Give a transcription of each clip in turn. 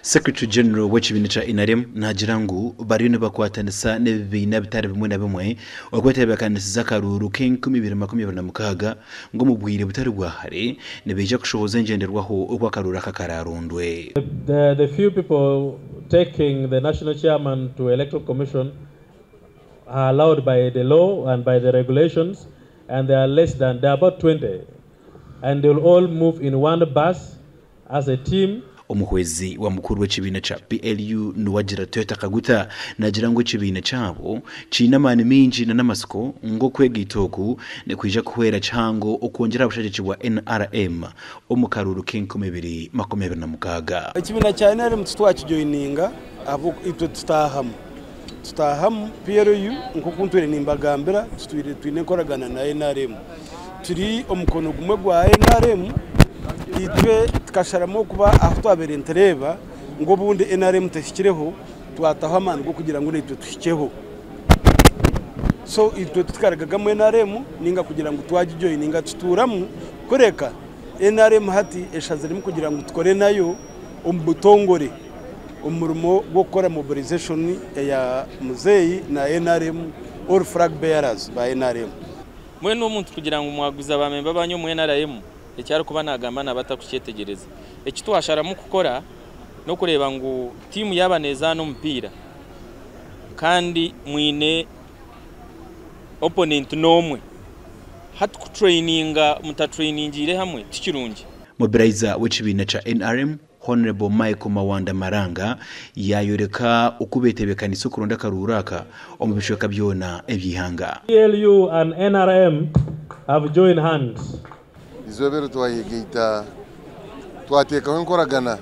Secretary General w'ekibiina kya NRM naagira ngu bariyo nibakwatanisa n'ebibiina bitari bimwe na bimwe okwetebeekanisiza akaruuru k'e2026 ngu omu bwire butari bwa hare nibaija kushohoza engyenderwaho oku akaruuru aka karaarondwe. The few people taking the national chairman to Electoral Commission are allowed by the law and by the regulations, and they are less than, they are about 20, and they will all move in one bus as a team. Omuhwezi wa mukuru w'ekibiina kya PLU Nuwagira Toyota Kaguta naagira ngu ekibiina kyabo kiine amaani maingi n'amatsiko ngu okwegaita oku nikwija kuhwera kihango okwongyera aha bushagiki bwa NRM omu karuuru k'e2026. Ekibiina kya NRM titwakijoyininga ahabw'okuba itwe tutaahamu. Tutaahamu PLU nk'oku ntwire nimbagambira tutwire twine enkoragana na NRM. Turi omukono gumwe gwa NRM, itwe tukasharamu okuba ahu twabaire nitureeba ngu obundi NRM tehikireho, twataho amaani g'okugira ngu naitwe tuhikyeho. So itwe titukarugagamu NRM ninga kugira ngu twagijoyininga tutuuramu kureka NRM hati eshaziremu kugira ngu tukore nayo omu butongore omurimo gw'okukora mobilization eya muzeeyi na NRM all flag bearers ba NRM. Mbwenu omuntu kugira ngu mwaguza ba memba banyu omu NRM, eki arikuba naagamba naaba atakukyetegyereza. Eki twasharamu kukora n'okureeba ngu tiimu yaaba neezaana omupiira kandi mwine opponent n'omwe, hati kutureyininga mutatureyiningiire hamwe ti kirungi. Mobilizer w'ekibiina kya NRM, Hon. Michael Mawanda Maranga yaayoreka oku beetebeekaniise okuronda akaruuru aka omu bicweka byona eby'eihanga. PLU and NRM have joined hands. Eizooba eri twayegaita twateekaho enkoragana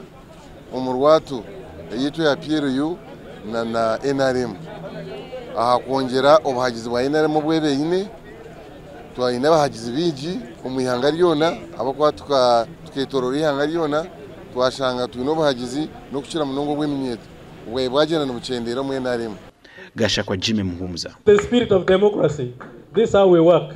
omu rwatu eyaitu eya PLU na na NRM aha kwongyera obuhagizi bwa NRM obu eine. Twine abahagizi baingi omu ihanga ryona ahabw'okuba tukeetooroora eihanga ryona twashanga twine obuhagizi n'okukira munonga obw'eminyeeto obwabaire bwagyenda nibukyendeera omu NRM. Gashakwa Jimmy Muhumuza. The spirit of democracy. This is how we work.